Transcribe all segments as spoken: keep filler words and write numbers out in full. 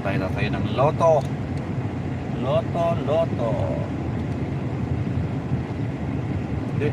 Tayo na tayo ng Lotto. Lotto, Lotto. Hindi.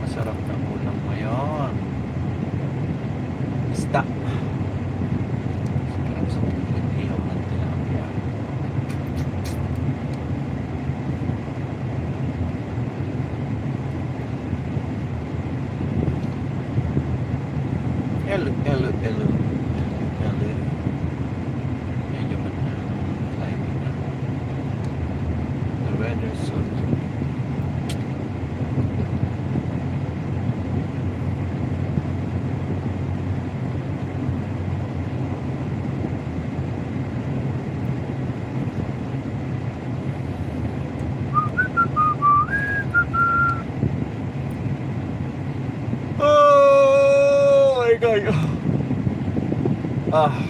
Masarap na ulam ngayon. Isda. Sarap sa ihaw ng tilapia. Hello, hello, hello. Hello, hello. Medyo man na. Live na. The weather is so Oh my God. Ah.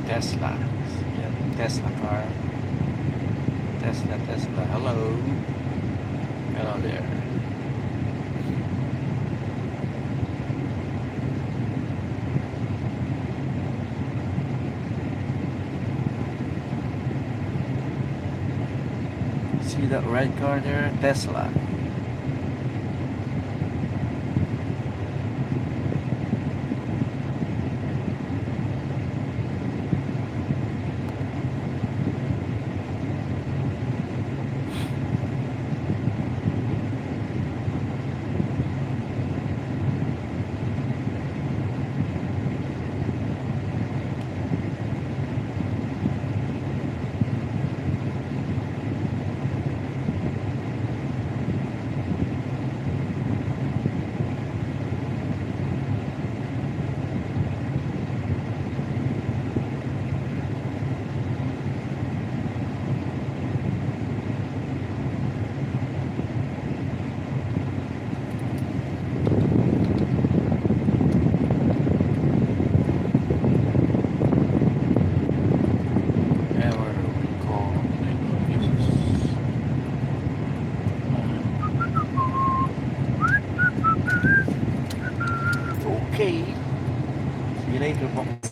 Tesla. Yan, Tesla car. Tesla, Tesla. Hello. Hello there. See that red car there? Tesla. Ever recall Jesus. Okay. See you later, folks.